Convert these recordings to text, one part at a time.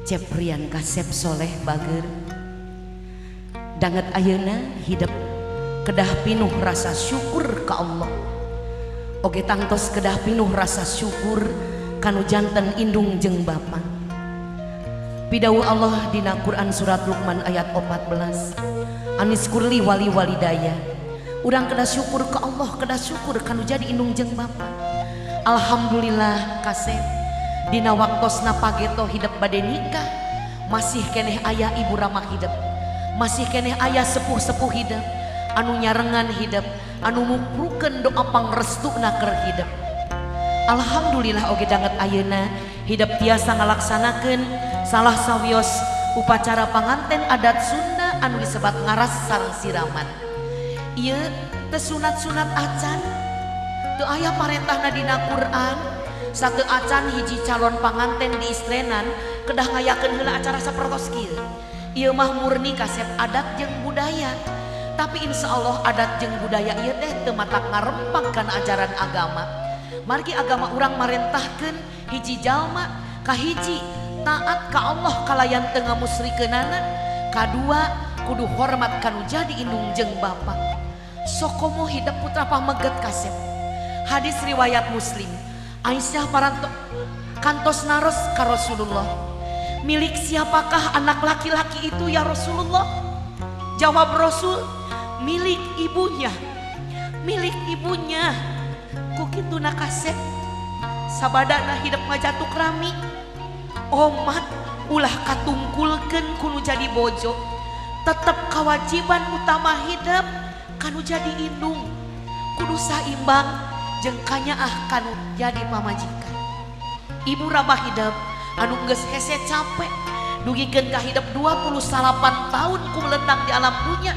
Ceprian kasep soleh bager danget. Ayeuna hidup kedah pinuh rasa syukur ka Allah, oge tangtos kedah pinuh rasa syukur kanu janten indung jeung bapa. Pidawuh Allah dina Quran surat Luqman ayat 14, anisykurli wali walidaya. Urang kedah syukur ke Allah, kedah syukur kanu jadi indung jeung bapa. Alhamdulillah kasep, dina waktosna pageto hidup bade nikah masih keneh ayah ibu ramah hidup, masih keneh ayah sepuh-sepuh hidup anu nyarengan hidup, anu muprukeun doa pangrestuna keur hidup. Alhamdulillah oge danget ayeuna hidup tiasa ngalaksanakeun salah sawios upacara panganten adat Sunda anu disebat ngaras sareng siraman. Ieu teu sunat-sunat acan, teu aya parentahna dina Quran. Satu acan hiji calon panganten di istrenan kedah ngayakeun heula acara sapertos kieu. Ieu mah murni kasep adat jeung budaya, tapi insya Allah adat jeung budaya ieu teh teu matak ngarempag kana ajaran agama, margi agama urang marentahkeun hiji jalma kahiji taat ka Allah kalayan teu ngamusrikeunana, kadua kudu hormat kanu jadi indung jeung bapa. Sokomo hidup putra pameget kasep. Hadis riwayat Muslim, Aisyah parantos kantos naros ka Rasulullah, "Milik siapakah anak laki-laki itu, ya Rasulullah?" Jawab Rasul, "Milik ibunya, milik ibunya." Ku kituna kasep, sabadana hidup ngajatuk rami omat ulah katungkulkeun kunu jadi bojo, tetep kewajiban utama hidup kanu jadi indung kudu saimbang jeung kanyaah kanu jadi pamajikan. Ibu ramah hidup anu geus hese capek dugikeun ka hidup 28 tahun ku melendang di alam dunia,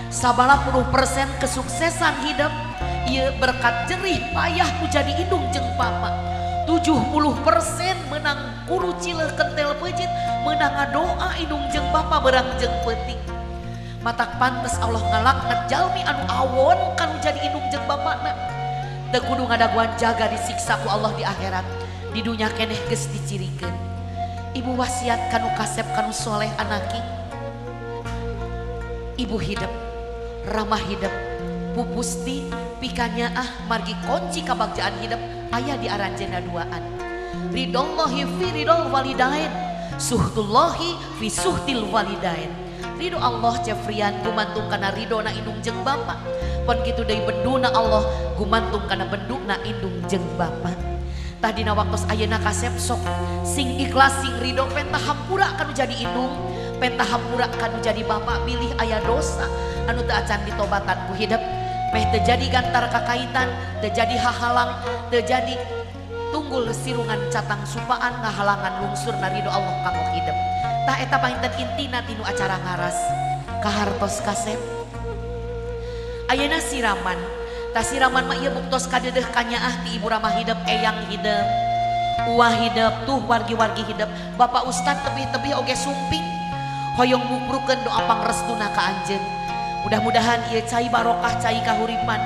sabala puluh persen kesuksesan hidup ieu berkat jerih payah ku jadi indung jeung papa. 70% menang kuru cileuh kentel peuncit, menang ngadoa indung jeung bapa berang jeung peuting. Matak pantes Allah ngalaknat jalmi anu awon kanu jadi indung jeung bapakna. Teu kudu ngadaguan jaga disiksa ku Allah di akhirat, di dunya keneh geus dicirikeun. Ibu wasiat kanu kasep kanu soleh anaki, ibu hidup ramah hidup pupusti pikanyaah, margi kunci kabagjaan hidup aya di aranjeunna duaan. Ridollahi fi ridol walidain, suhtullahi fi suhtil walidain. Ridho Allah, Cefrian, gumantung kana ridona indung jeung bapa. Pon kitu deui, benduna Allah gumantung kana benduna indung jeung bapa. Tadina waktu ayeuna kasep sok sing ikhlas, sing ridho, penta hampura kanu jadi indung, penta hampura kanu jadi bapak bilih aya dosa anu teu acan ditobatan ku hidup, meh teu jadi gantar kakaitan, teu jadi hahalang, teu jadi tunggul sirungan catang supaan ngahalangan lungsur ridho Allah kanggo hidup. Tah, eta panginten intina tinu acara ngaras. Kahartos kasep, ayeuna siraman. Tah, siraman mah ieu buktos kadeudeih kanyaah ti ibu ramah hidup, eyang hidup, uah hidup, tuh wargi-wargi hidup, Bapak Ustad tebih-tebih oge sumping hoyong muprukeun doa pangrestuna ka anjeun. Mudah-mudahan ieu cai barokah, cai kahuripan,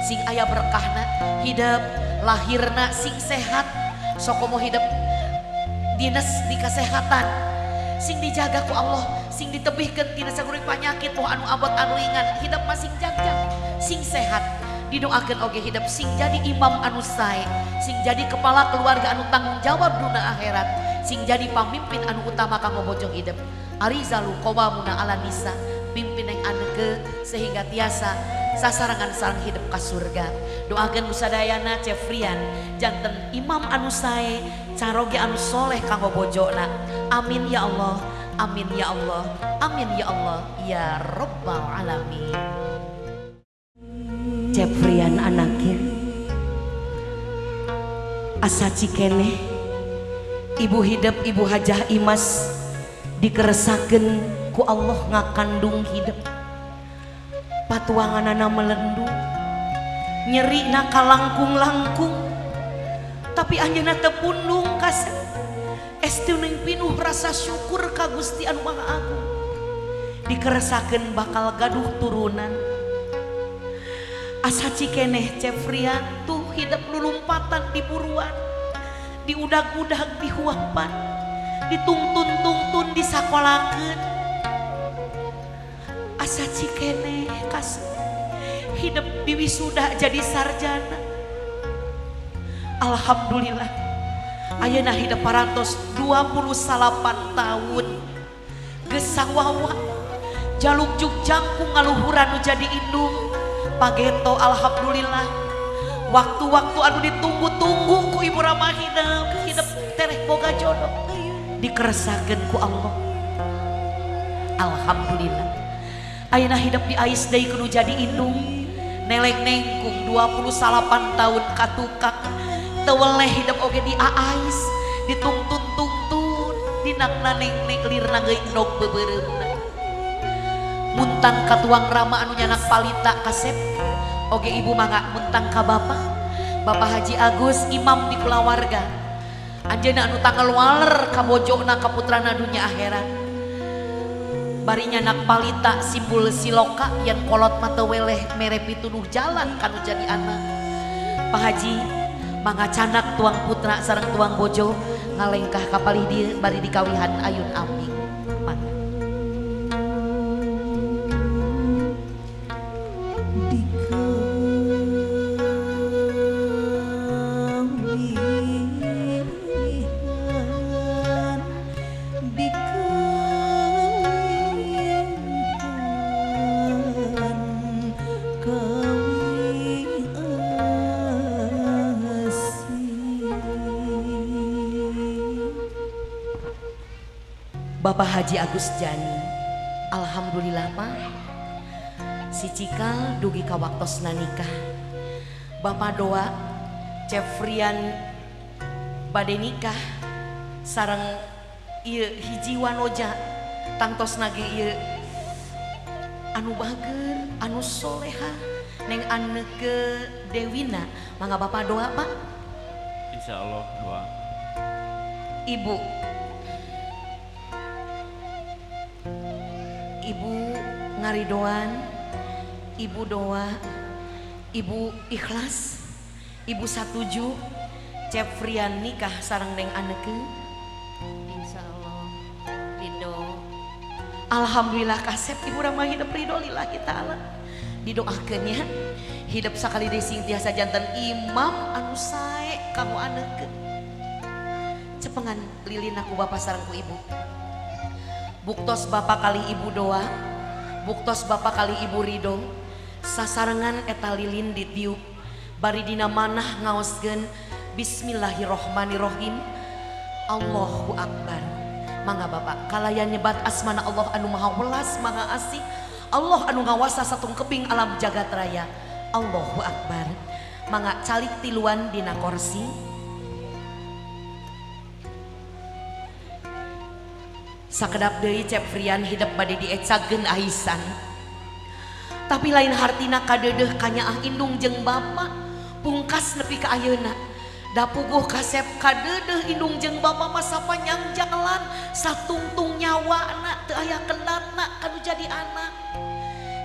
sing aya berkahna hidup, lahirna sing sehat. Sokomo hidup dinas di kesehatan sing dijaga ku Allah, sing ditebihkeun tina saguri panyakit, moh anu abot anu ringan, hidup masing jagjag sing sehat. Didoakeun oge hidup sing jadi imam anu sae, sing jadi kepala keluarga anu tanggung jawab duna akhirat, sing jadi pamimpin anu utama kanggo bojo hidup. Arijalu qawwamuna ala nisa, pimpin yang aneke sehingga tiasa sasarangan sareng hidup ka surga. Doakeun musadayana Cefrian janten imam anu sae, caroge anu soleh kanggo bojona. Amin ya Allah, amin ya Allah, amin ya Allah ya rabbal alamin. Cefrian anaknya, asa cikeneh ibu hidup, ibu Hajah Imas dikeresakeun ku Allah ngakandung hidup, patuanganana melendu, nyeri na kalangkung-langkung, tapi anjeunna teu pundung kasep. Estu ning pinuh rasa syukur ka Gusti anu Maha Agung dikeresakeun bakal gaduh turunan. Asa cikeneh Cefrian tuh hidup lulumpatan di buruan, diudag-udag, dihuapan. Ditungtun-tungtun disakolakeun. Asa cikene kasep. Hidup di wisuda jadi sarjana. Alhamdulillah. Ayeuna hidup parantos 28 tahun. Geus sawawa. Jaluk juk jangkung ngaluhuran nu jadi indung. Pageto alhamdulillah. Waktu-waktu anu ditunggu-tunggu ku Ibu Rama hidup, hidup tereh boga jodoh. Dikeresakeun ku Allah. Alhamdulillah. Ayeuna hidup di ais deui kudu jadi indung. Neleng nengkung 28 tahun ka tukang. Teu weleh hidup oge di aais, ditungtun-tungtun, dinangna neng-neng lirna geui endog beubeureumpna. Muntang ka tuang rama anu nyanak palita kasep. Oge ibu mangga muntang ka bapak. Bapak Haji Agus imam di kulawarga. Anjeunna anu tanggal waler ka bojona ka putrana dunya akhirat. Bari nyanak palita simbol siloka yen kolot mah teu weleh mere pituduh jalan kanu jadi anak. Pak Haji mangga canak tuang putra sareng tuang bojo ngalengkah ka palih dieu bari dikawihan ayun aming. Mangga. Bapak Haji Agus Jani, alhamdulillah Pak, si Cikal dugi ka waktosna nikah. Bapak doa Cefrian bade nikah sareng ieu hiji wanoja tangtosna ge ieu anu bager, anu soleha, Neng Anneke Dewina. Mangga Bapak doa Pak. Insya Allah doa. Ibu, Ibu ngaridoan, Ibu doa, Ibu ikhlas, Ibu satuju Cefrian nikah sareng Neng Anneke. Insya Allah ridho. Alhamdulillah kasep Ibu ramah hidup ridho lillahi ta'ala. Didoakeun nya hidup sakali deui sing tiasa janten imam anu sae kamu Anneke. Cepengan lilin aku bapak sareng ku ibu. Buktos bapak kali ibu doa, buktos bapak kali ibu ridho, sasarengan eta lilin ditiup, bari dina manah ngaoskeun bismillahirrohmanirrohim, Allahu Akbar. Mangga bapak kalayan nyebat asmana Allah anu maha welas maha asih, Allah anu ngawasa satungkeping alam jagat raya, Allahu Akbar. Mangga calik tiluan dina korsi. Sakedap deui Cefrian hidup bade diecageun aisan. Tapi lain hartina kadeudeuh kanyaah indung jeung bapa pungkas nepi ka ayeuna. Da puguh kasep kadeudeuh indung jeung bapa mah sapanjang jalan satungtung nyawana teu aya kendatna kanu jadi anak.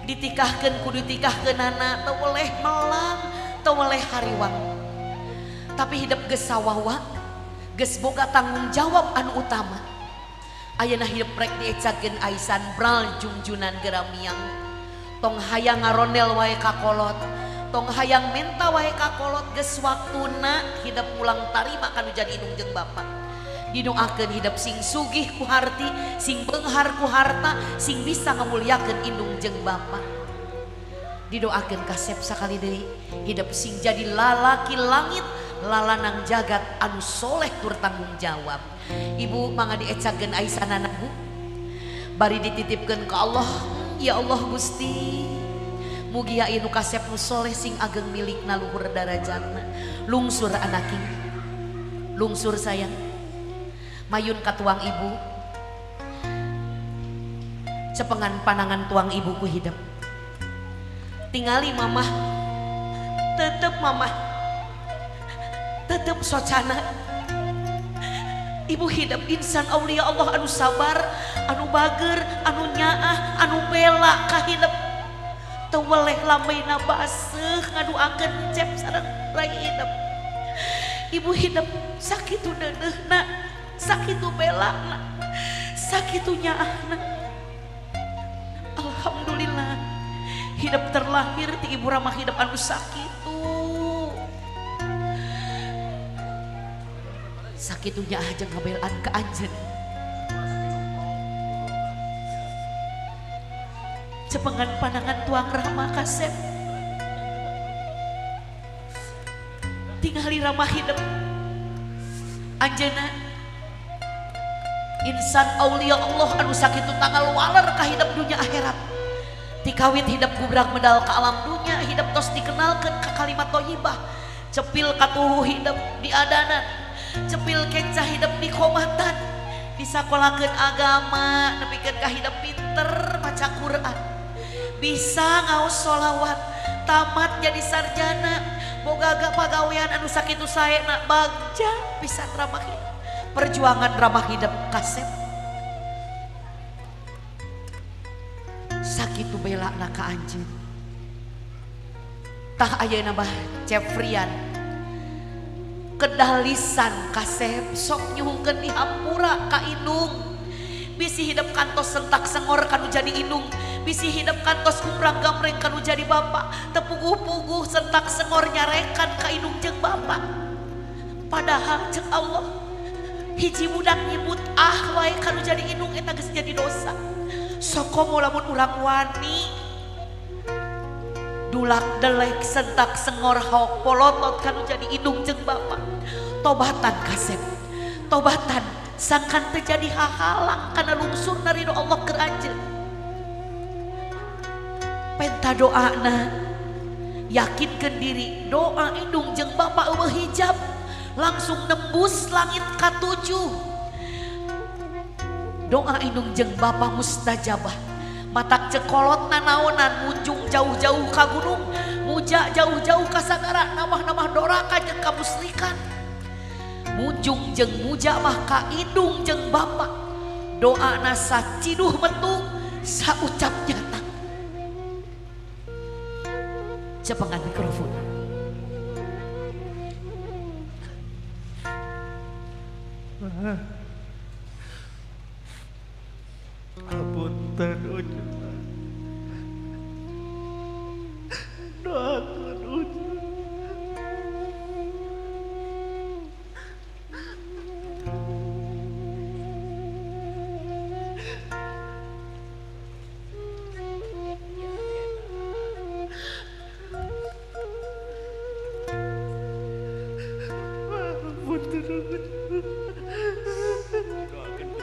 Ditikahkeun kudu ditikahkeunana teu weleh melang, teu weleh hariwang. Tapi hidup geus sawawa, geus boga tanggung jawab anu utama. Ayeuna hidup rek diecakeun aisan bral jungjunan geramiang. Tong hayang ngarondel wae ka kolot, tong hayang menta wae ka kolot, geus waktuna hidup pulang tarima kanu jadi indung jeung bapa. Didoakeun hidup sing sugih ku harti, sing beunghar ku harta, sing bisa ngamuliakeun indung jeung bapa. Didoakeun kasep sakali deui hidup sing jadi lalaki langit, lalanang jagat anu soleh tur tanggung jawab. Ibu mangga diecakeun aisanana Bu. Bari dititipkeun ka Allah, ya Allah Gusti. Mugia ieu nu kasep nu soleh sing ageng milikna luhur darajatna. Lungsur anaking. Lungsur sayang. Mayun ka tuang ibu. Cepengan panangan tuang ibuku hidup. Tingali mamah. Tetep mamah. Tetep socana. Ibu hidup insan aulia Allah anu sabar, anu bager, anu nyaah, anu bela ka hidup. Teu weleh lambeina baseuh ngaduakeun cep sareng rai hidup. Ibu hidup sakitu deudeuhna. Sakitu belana, sakitu nyaahna. Alhamdulillah hidup terlahir ti ibu ramah hidup anu sakitu. Sakitu nyaah jeung ngabelaan ka anjeun. Cepengan pandangan tuang rahmah kasep. Tingali ramah hidup anjeunna insan aulia Allah anu sakitu tanggal waler ka hidup dunia akhirat. Tikawit hidup gubrak medal ka alam dunia, hidup tos dikenalkeun ka kalimat thayyibah. Cepil katuhu hidup diadanan, cepil kenca hidup dikomatan, disakolakeun agama nepikeun ka hidup pinter maca Quran, bisa ngaos sholawat, tamat jadi sarjana, boga pagawean anu sakitu saena, bagja pisan ramah hidup. Perjuangan ramah hidup kasep. Sakitu belana ka anjeun. Tah ayeuna mah Cefrian kedah lisan kasep sok nyuhungkeun dihampura ka indung. Bisi hidup kantos sentak sengor kanu jadi indung, bisi hidup kantos gumrang gamreng kanu jadi bapak, tepuguh-puguh sentak sengor nyarekan ka indung jeung bapak. Padahal cek Allah hiji budak nyebut ah wae kanu jadi indung eta geus jadi dosa. Sokomo lamun urang wani dulak delek sentak sengor haok polotot kanu jadi indung jeung bapak. Tobatan kasep, tobatan sangkan terjadi hahalang kana lungsurna ridho Allah keur anjeun. Penta doana yakinkeun diri doa indung jeung bapak eueuh hijab langsung nembus langit katujuh. Doa indung jeung bapak mustajabah. Matak cekolot nanaonan munjung jauh-jauh ka gunung, muja jauh-jauh ka sagara, namah-namah doraka jeung kamusrikan. Munjung jeung muja mah ka indung jeung bapak. Doana saciduh metu saucap nyata. Cepengan mikrofon. Apunten ujung. Doakeun ujung. Apunten ujung. Doakeun.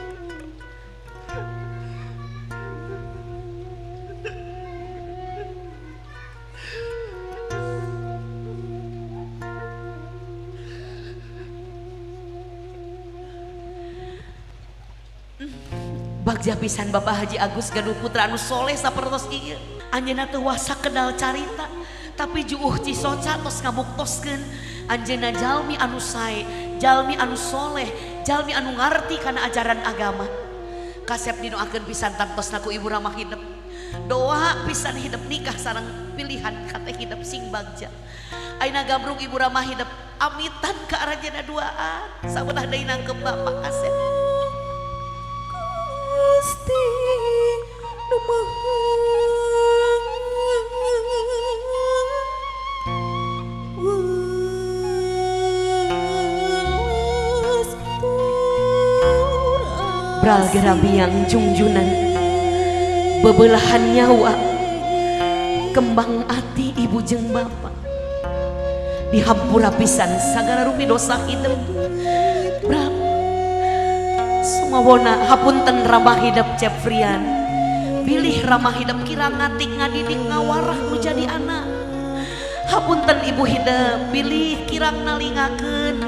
Bagja pisan Bapak Haji Agus gaduh putra anu soleh sapertos ieu. Anjeunna teu wasa kenal carita, tapi juuh cisoca tos ngabuktoskeun anjeunna jalmi anu sae, jalmi anu soleh, jalmi anu ngarti kana ajaran agama. Kasep dinoakeun pisan tangtosna ku ibu ramah hidup. Doa pisan hidup nikah sareng pilihan kate hidup sing bagja. Ayeuna gamrung ibu ramah hidup amitan ka aranjeunna duaan sabelah deui nangkep Bapak Kasep. Gusti nu Maha Welas tur Bral gerabiang jungjunan bebelahan nyawa kembang ati ibu jeung bapak dihampura pisan sagala rupi dosa hidup. Bral sumawona hapunten ramah hidup Cefrian, bilih ramah hidup kira ngatik ngadidik ngawarah nu jadi anak. Hapunten ibu hidup bilih kirang nalingakeun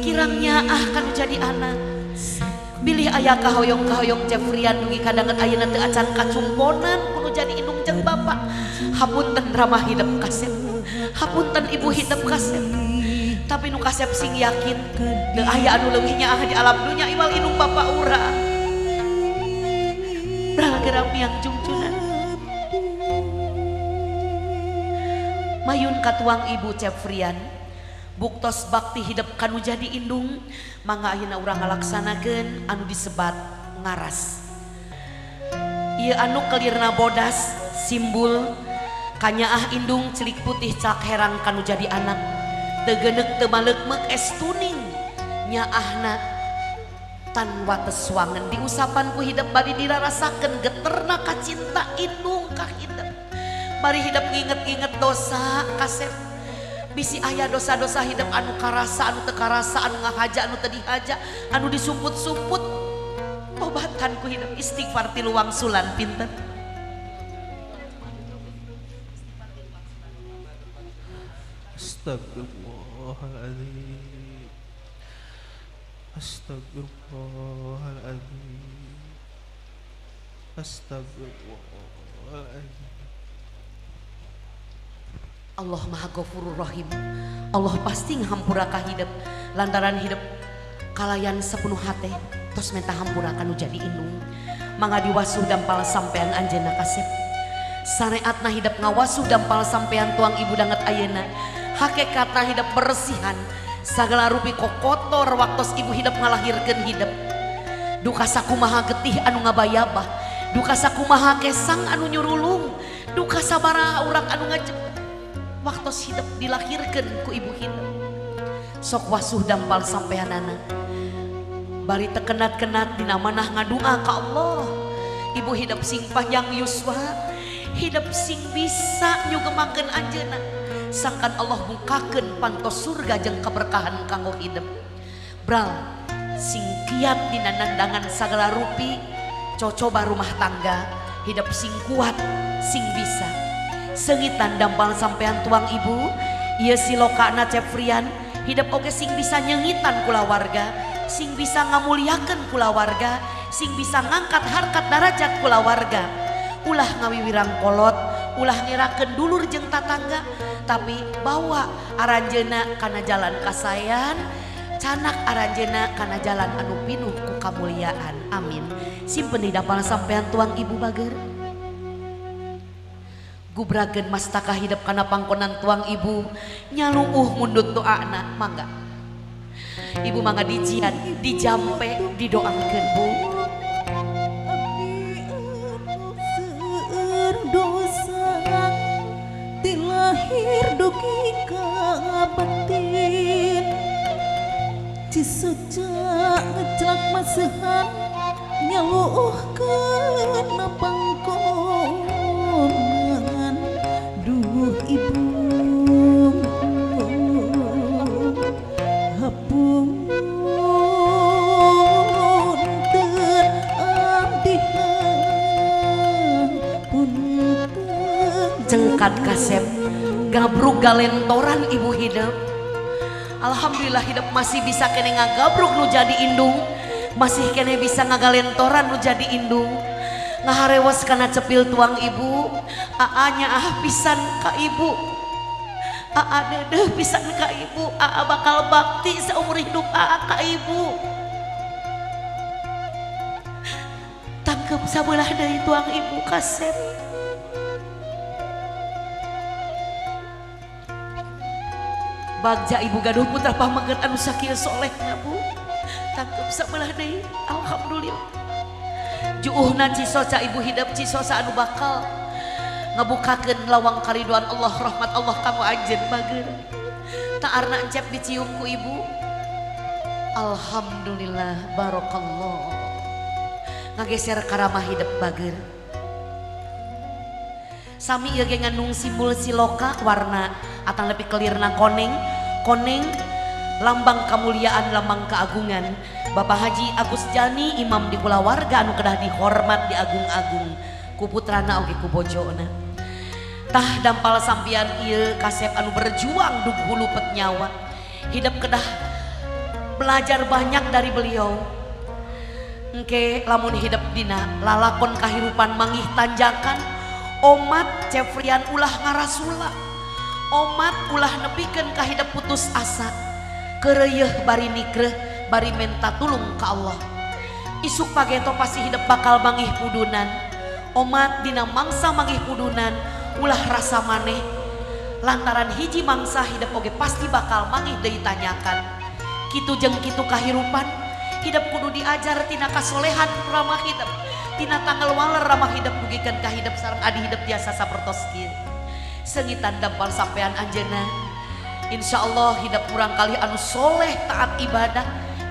kirang nyaah kanu jadi anak. Bilih aya kahoyong-kahoyong Cefrian dugi kadanget ayeuna teu acan kacumponan kudu jadi indung jeung bapak. Hapunten ramah hidup kasep, hapunten ibu hidup kasep. Tapi nu kasep sing yakin teu aya anu leuwih nyaah di alam dunya iwal indung bapak urang. Bral geura miang jungjunan. Mayun katuang ibu Cefrian Buktos bakti hidep kanu jadi indung, mangga ayeuna urang ngalaksanakeun anu disebat ngaras. Ieu anu kelirna bodas simbul kanyaah indung celik putih cak herang kanu jadi anak. Teu geuneuk teu maleukmeuk es tuning nyaahna tan wates wangen diusapan ku hidep bari dirarasakeun geterna kacinta indung ka hidep. Bari hidep nginget-nginget dosa kasep. Bisi aya dosa-dosa hidep anu karasa, anu teu karasa, anu ngahaja, anu teu dihaja, anu disumput-sumput. Obatan ku hidep istighfar tilu wangsulan pinten. Astagfirullahaladzim. Astagfirullahaladzim. Astagfirullahaladzim. Allah Maha Ghafurur Rahim. Allah pasti ngahampura ka hidep lantaran hidep kalayan sepenuh hate tos menta hampura kanu jadi indung. Mangga diwasuh dampal sampean anjeunna kasep. Sareatna hidep ngawasuh dampal sampean tuang ibu danget ayeuna. Hakikatna hidep bersihan sagala rupi kokotor waktos ibu hidep ngalahirkeun hidep. Duka sakumaha getih anu ngabayabah, duka sakumaha kesang anu nyurulung, duka sabaraha urang anu ngajep waktos hidep dilahirkeun ku ibu hidep. Sok wasuh dampal sampeanana. Bari tekenat-kenat dina manah ngadua ka Allah. Ibu hidep sing panjang yuswa, hidep sing bisa nyugemakeun anjeunna. Sangkan Allah bukakeun pantos surga jeung keberkahan kanggo hidep. Bral sing kiat dina nandangan sagala rupi, cocoba rumah tangga, hidep sing kuat, sing bisa. Sengitan dampal sampean tuang ibu, ieu silokana Cefrian, hidep oge sing bisa nyengitan kulawarga, sing bisa ngamuliakeun kulawarga, sing bisa ngangkat harkat darajat kulawarga. Ulah ngawiwirang kolot, ulah ngerakeun dulur jeung tatangga, tapi bawa aranjeuna kana jalan kasayan, canak aranjeuna kana jalan anu pinuh ku kamuliaan. Amin. Simpen di dampal sampean tuang ibu bager. Gubrakeun mastaka hidep kana pangkonan tuang ibu, nyaluuh mundut doana mangga. Ibu mangga dijian, dijampe, didoakeun bu. Abdi anu seueur dosa ti lahir dugi ka batin. Cisoca ngecelak masehan nyaluuhkeun pangkonan. Duh ibu hapunten abdi hapunten. Cengkat kasep gabruk galentoran ibu hidep. Alhamdulillah hidup masih bisa kene ngagabruk nu jadi indung, masih kene bisa ngagalentoran nu jadi indung. Ngaharewas kana cepil tuang ibu, aa nyaah pisan ka ibu, aa dedeh pisan ka ibu, aa bakal bakti seumur hidup aa ka ibu. Tangkep sabelah deui tuang ibu kasep. Bagja ibu gaduh putra pameget anu sakieu solehna bu. Tangkep sabelah deui, alhamdulillah. Juuhna cisoca ibu hidep cisoca anu bakal ngabukakeun lawang kariduan Allah, rahmat Allah kamu anjeun bager. Taarna encep dicium ku ibu. Alhamdulillah barokallah. Ngageser karamah hidep bager. Sami ieu ge ngandung simbol siloka warna atang lebih kelirna koneng. Koneng lambang kemuliaan, lambang keagungan. Bapak Haji Agus Jani imam di kulawarga anu kedah dihormat diagung-agung ku putrana oge ku bojona. Tah dampal sampean ieu kasep anu berjuang dug hulu pet nyawa. Hidup kedah belajar banyak dari beliau. Engke lamun hidup dina lalakon kahirupan manggih tanjakan, omat Cefrian ulah ngarasula, omat ulah nepikeun ka hidup putus asa, keureuyeeh bari nikreuh bari menta tulung ka Allah. Isuk pageto pasti hidup bakal manggih pudunan. Omat dina mangsa manggih pudunan, ulah rasa maneh Lantaran hiji mangsa hidup oge pasti bakal manggih deui tanyakan. Kitu jeung kitu kahirupan hidup kudu diajar tina kasolehan ramah hidup, tina tanggal waler ramah hidup dugikeun ka hidup sareng adi hidup tiasa sapertos kieu. Sengitan dampal sampean anjeunna. Insyaallah hidup kurang kali anu soleh taat ibadah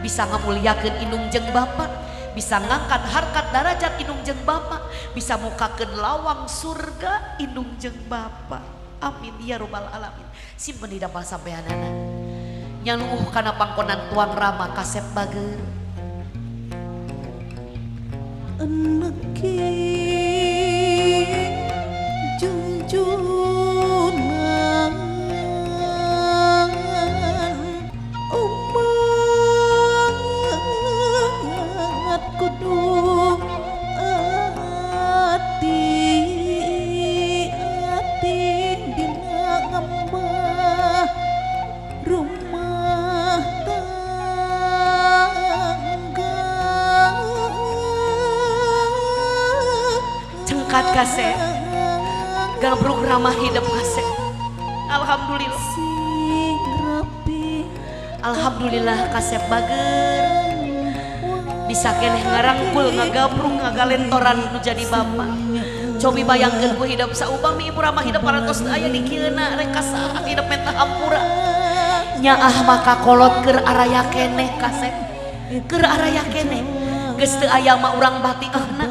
bisa ngamuliakeun indung jeung bapa, bisa ngangkat harkat darajat indung jeung bapa, bisa mukakeun lawang surga indung jeung bapa. Amin ya robbal alamin. Simpen di dampal sampeanana. Nyaluh kana pangkonan tuang rama kasep bager. Eneki junjunan umat kudu ati ati dina ngembah rumah tangga. Cengkat kasep, gabruk ramah hidup kasep. Alhamdulillah. Sing rapi. Alhamdulillah kasep bager. Bisa keneh ngarangkul ngagabrung ngagalentoran nu jadi bapak. Cobi bayangkeun ku hidup saupami ibu ramah hidup parantos teu aya di kieuna rek ka saha hidup menta hampura. Nyaah maka kolot keur araya keneh kasep. Keur araya keneh. Geus teu aya mah urang batiahna.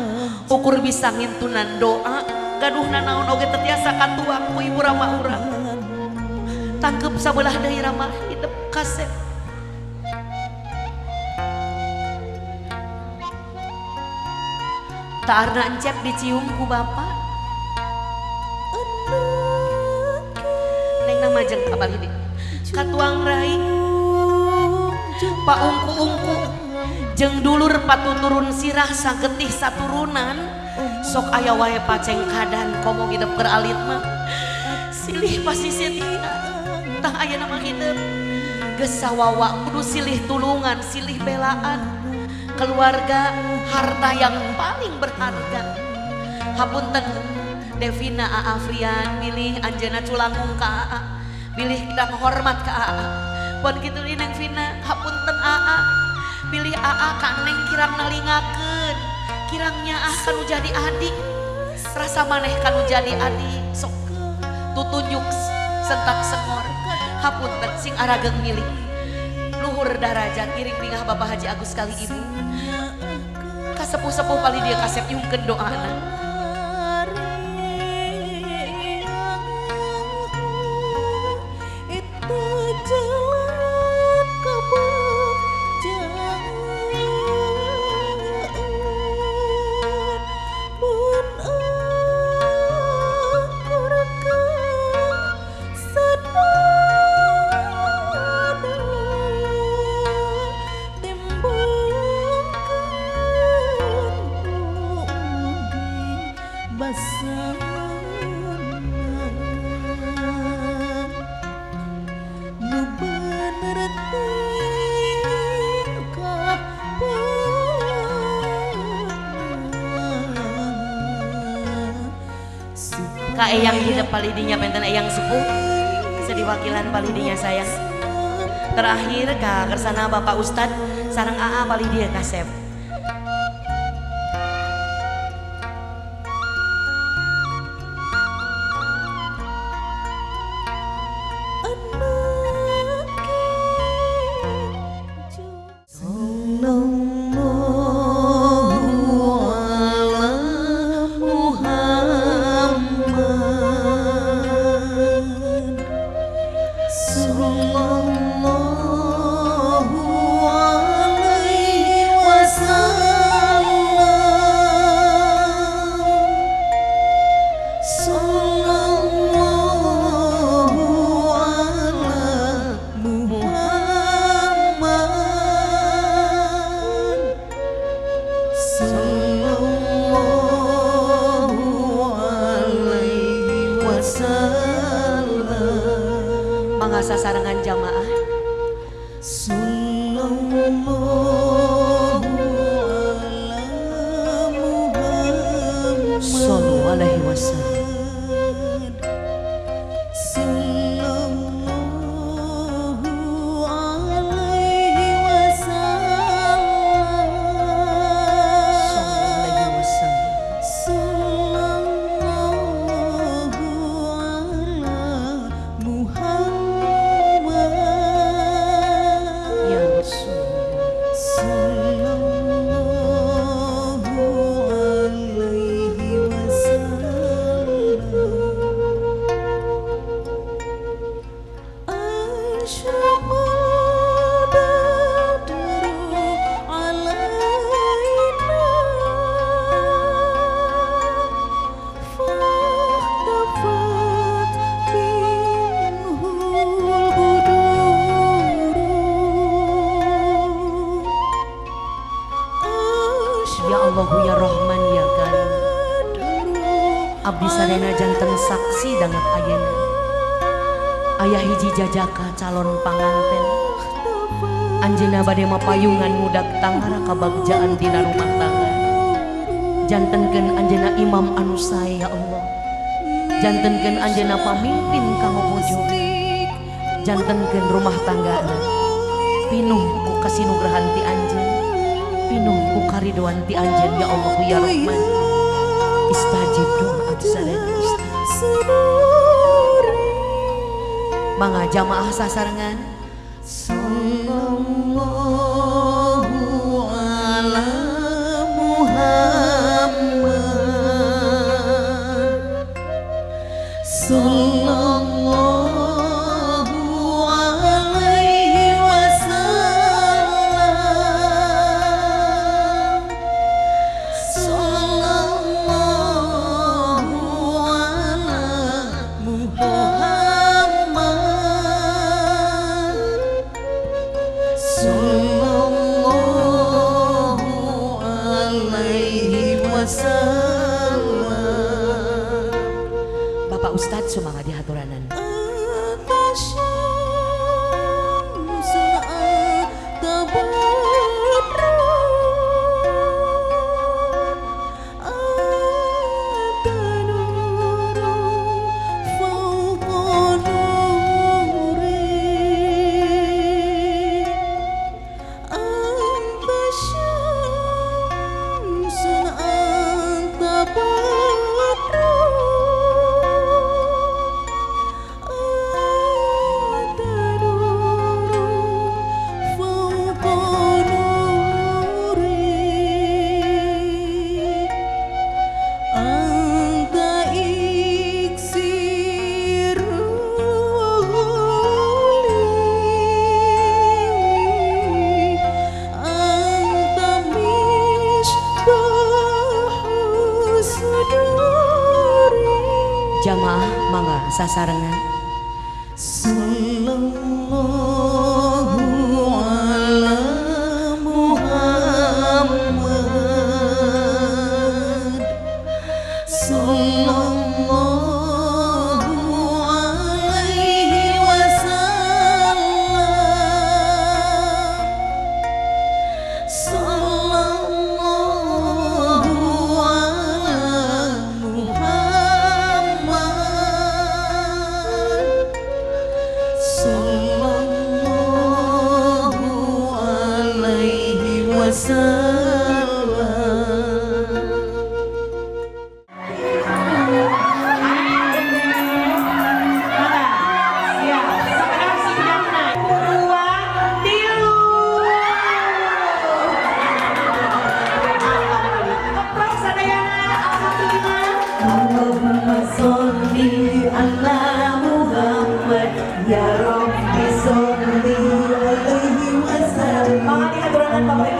Ukur bisa ngintunan doa gaduhna naon oge teu tiasa katuang ku ibu ramah urang. Tangkep sabelah deui ramah hidup kasep. Taarna encep dicium ku bapak. Neng nama jeung kabal ini. Katuang rai paungku-ungku jeung dulur patuturun sirah sagetih saturunan sok aya wae pacengkadan komo hidup keur alit mah silih pasisietina tah aya nama hidup geus sawawa kudu silih tulungan silih belaan keluarga harta yang paling berharga. Hapunten Devina Aa Afrian bilih anjeunna culangung ka Aa, bilih kita hormat ka Aa. Pon kitu di Neng Vina hapunten Aa, bilih Aa ka Neng kirang nalingakeun, kirang nyaah kanu jadi adik, rasa maneh kanu jadi adik sok tutunjuk sentak sengor. Hapunten sing arageng milik luhur darajat ngiring bingah Bapak Haji Agus kali ibu. Kasepuh-sepuh paling dia kasep nyungkeun doana. Ka eyang hidup palidinya benten eyang sepuh sediwakilan palidinya sayang. Terakhir ka kersana Bapak Ustad sareng AA palidia kasep. Sasarengan jamaah. Sallallahu ala Muhammad sallallahu alaihi wasallam. Abdi sadayana janten saksi danget ayeuna. Aya hiji jajaka calon panganten. Anjeunna bade mapayungan ngudag tangara kabagjaan dina rumah tangga. Jantenkeun anjeunna imam anu sae ya Allah. Jantenkeun anjeunna pamimpin kanggo bojo. Jantenkeun rumah tanggana pinuh ku kasinugrahan ti anjeun, pinuh ku karidoan ti anjeun ya Allah ya Rahman. Istajib doa abdi sadayana Gusti. Mangga jamaah sasarengan. Sallallahu ala Muhammad, sallallahu alaihi wasallam, sallallahu ala Muhammad, sallallahu alaihi wasallam. Bapak Ustadz sumangga dihaturanan. Anta syamsun anta badrun, anta nurun fawqa nuri, anta syamsun anta badrun, anta nurun fawqa nuri, anta iksirul li, anta misbahus suduri. Jamaah mangga sasarengan. Sallallahu ala Muhammad, sallallahu alaihi wasallam, sallallahu ala Muhammad, sallallahu alaihi wasallam. Ya, sakedap sidangna. Dua, tilu. Keprok sadayana, alhamdulillah. Allahumma sholli ala Muhammad ya Rabbi sholli alaihi wasallam. Mangga dihaturanan Bapak Ibu.